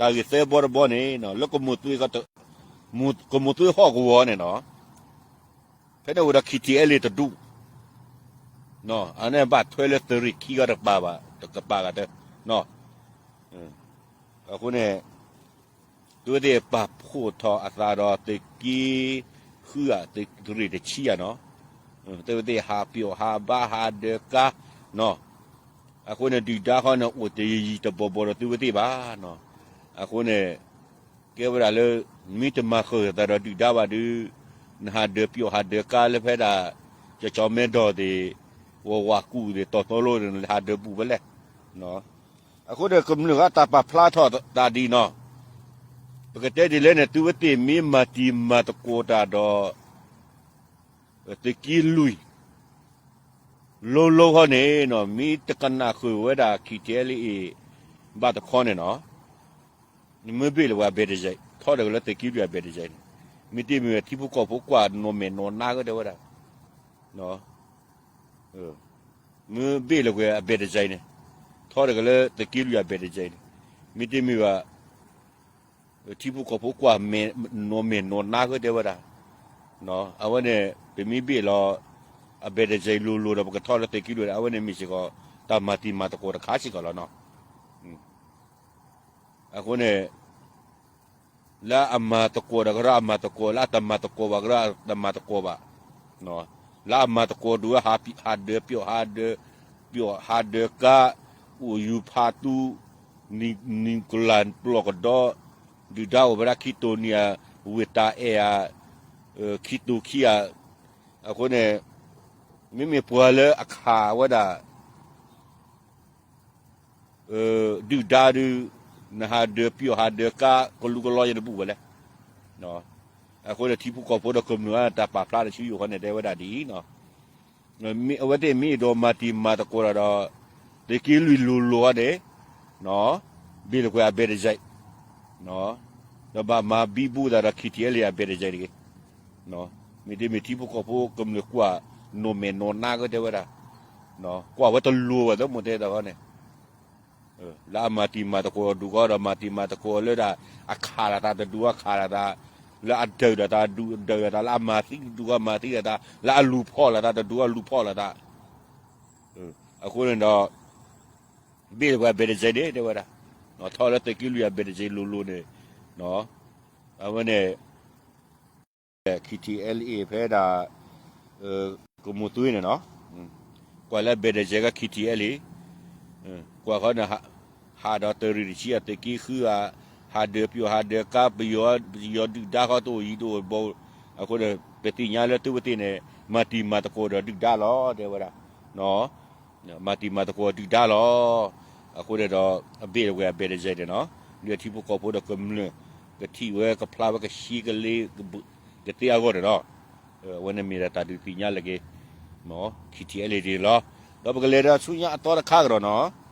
အဂ့ၤသၢဘီတဘီန့ၣ် လၢကမိၢ်သွ့ဟီၣ်ကဝီၤန့ၣ်နီၤ, ဖဲန့ၣ်အိၣ်ဒီး ခံထံအဲလ့ၣ် တဒူၣ်, အန့ၣ်ဘၣ်ထွဲလၢသုးရ့ၣ်ခံဂၤတကပၤဘၣ်, တကပၤဂၤတ, အဃိန့ၣ် သုဝဲသ့ၣ်ပာ်ဖှိၣ်ထီၣ်အသးဒီးသုးက့ဃုဧါ, သုးရ့ၣ်တဆံဧါနီၤ, သုဝဲသ့ၣ်ဟးပၠီၣ်ဟးဘါဟးဒၢးကါနီၤ, အဃိန့ၣ် ဒုၣ်ဒါဃီန့ၣ် အိၣ်တယံာ်တဘီဘီဒီးသုဝဲသ့ၣ်ဘၣ်နီၤ, အဃိန့ၣ် ကဲဝဲဒၣ်လၢ မ့ၢ်တမၤဃုာ်သးဒီးဒုၣ်ဒါဘၣ်ဒီး နဟးဒၢးပၠီၣ်ဟးဒၢးကါလၢဖဲဒၣ် ကၠီၤမဲဒီၣ်သ့ၣ်, ဝၤဝၤကူၣ်သ့ၣ် တီတီလိန့ၣ် ဟးဒၢးဘူးဖဲလဲၣ် အဃိန့ၣ် ကမျၢၢ်ဂၤတၢ်ပာ်ဖျါထီၣ်တၢ်ဒ်နီၤ, ပကတဲဒ်လဲၣ်န့ၣ် သုဝဲသ့ၣ်မ့ၢ်မၤတံၤမၤသကိးတၢ်ဒီး သုးက့လွံၢ် လိၤလိၤဃီန့ၣ်နီၤ, မ့ၢ်တကနၣ်ဃုာ်ဝဲဒၣ် ခံထံအဲလ့ၣ် ဘၣ်တခီန့ၣ်နီၤ, မ့ၢ်ဘ့ၣ်လၢၤဝဲအဘဲတယဲၢ်, ထီဒါက့ၤလၢသုးက့လွံၢ်အဘဲတယဲၢ်န့ၣ်, မ့တမ့ၢ်ဝဲထံဖိကီၢ်ဖိကွၢ်နီၢ်မဲာ်နီၢ်နါက့တဲဝဲဒၣ် မ့ၢ်ဘ့ၣ်လၢၤဝဲအဘဲတယဲၢ်န့ၣ်, ထီဒါက့ၤလၢသုးက့လွံၢ်အဘဲတယဲၢ်န့ၣ်, မ့တမ့ၢ်ဘၣ် ထံဖိကီၢ်ဖိကွၢ်နီၢ်မဲာ်နီၢ်နါက့တဲဝဲဒၣ်, အဝဲန့ၣ် ပမ့ၢ်ဘ့ၣ်လီၤ အဘဲတယဲၢ်လိၤလိၤဒီး ပကထီၣ်လၢသုးက့လွံၢ်ဒီး အဝဲန့ၣ်မ့ၢ်စ့ၢ်ကီး တၢ်မၤတံၤမၤသကိးတခါစ့ၢ်ကီးလီၤနီၤ. အဃိန့ၣ် လၢအမၤသကိးဒီးကရၢအမၤသကိး, လၢအတမၤသကိးဘၣ်ကရၢအတမၤသကိးဘၣ်, လၢအမၤသကိးဒုး ဟးဒၢးပၠီၣ်ဟးဒၢး, ပၠီၣ်ဟးဒၢးကါ, အိၣ်ယူၤဖးသူ, နံၤကလၢ်ပျီၢ်ကဒီး, ဒုၣ်ဒါအိၣ်ဝဲဒၣ်ခံတိၢ်နံၤဧါ, ဝ့ၢ်တၢ်အဲၣ်ဧါ, ခံတိၢ်ခံဧါ, အဃိန့ၣ် မ့မ့ၢ်ပှၤလၢအခးဝဲဒၣ် ဒုၣ်ဒါဒုး နဟးဒၢးပၠီၣ်ဟးဒၢးကါ ကလူကလီယတဘူးဝဲလဲၣ်. အဃိန့ၣ် ထံဖိကီၢ်ဖိဒီးကမျၢၢ်တၢ်ပာ်ဖျါတဆူယိာ်ဃီန့ၣ် တဲဝဲဒၣ်ဒ်အံၤ, အဝဲသ့ၣ်မ့ၢ်အဲၣ်ဒိးမၤတံၤမၤသကိးတၢ်ဒီး သုးက့လွံၢ်လိၤလိၤဃီန့ၣ် ဘ့ၣ်လၢၤဝဲအဘဲတယဲၢ် ဒီးဘၣ်မၤဘံဘူသးဒီး ခံထံအဲလ့ၣ် အဘဲတယဲၢ်တဂ့ၤ. မ့တမ့ၢ်ထံဖိကီၢ်ဖိကမျၢၢ်ကွၢ်နီၢ်မဲာ်နီၢ်နါက့တဲဝဲဒၣ်, ကွၢ်ဝဲတလိၤဘၣ်သမိၣ်တဲတၢ်ဃီန့ၣ် လၢအမၤတံၤမၤသကိးဒုးဃီဒီး မၤတံၤမၤသကိးလၢဒၣ် အခးလိာ်သးတဒုးဃီခးလိာ်သး, လၢအဒုးလိာ်သးဒုးဒုးလိာ်သး, လၢအမၤသံတဒုးဃီမၤသံလိာ်သး, လၢအလူၤဖီၣ်လိာ်သးတဒုးဃီလူၤဖီၣ်လိာ်သး. အဃိန့ၣ်ဒီး ဘ့ၣ်လၢၤဝဲအဘဲတယဲၢ်န့ၣ် တဲဝဲဒၣ်, ထီဒါလၢသုးက့လွံၢ်အဘဲတယဲၢ်လိၤလိၤန့ၣ်, အဝဲန့ၣ် ခံထံ LA ဖဲဒၣ် ကမိၢ်သွ့န့ၣ်နီၤ, ကွၢ်လၢအဘဲတယဲၢ်က ခံထံ LA, ကွၢ်ဃီန့ၣ် ဟးဒီးသုးရ့ၣ်တဆံအသုးက့ဃုဂၤ, ဟးဒၢးပၠီၣ်ဟးဒၢးကါ ပယီၤဒုၣ်ဒါဃီတအိၣ်ယံၤတအိၣ်ဘီ, အဃိန့ၣ် ပသ့ၣ်ညါလၢသုဝဲသ့ၣ်န့ၣ် မၤတံၤမၤသကိးဒီးဒုၣ်ဒါလီၤ တဲဝဲဒၣ် မၤတံၤမၤသကိးဒုၣ်ဒါလီၤ. အဃိန့ၣ်ဒီး အဘ့ၣ်လၢၤဝဲအဘဲတယဲၢ်န့ၣ်နီၤ, ဒ်ထံဖိကီၢ်ဖိဒီးကမျၢၢ် ကထံၣ်ဝဲကဖျါဝဲကရှဲကလ့ ကသ့အဂီၢ်န့ၣ်နီၤ, အဝဲန့ၣ်မ့ၢ်ဒၣ်တၢ်ဒုးသ့ၣ်ညါလၢက့ၤ ခံထံ LA န့ၣ်လီၤ. ဒီးပကလဲၤဒီးဆူညါအသီတခါကဒီးနီၤ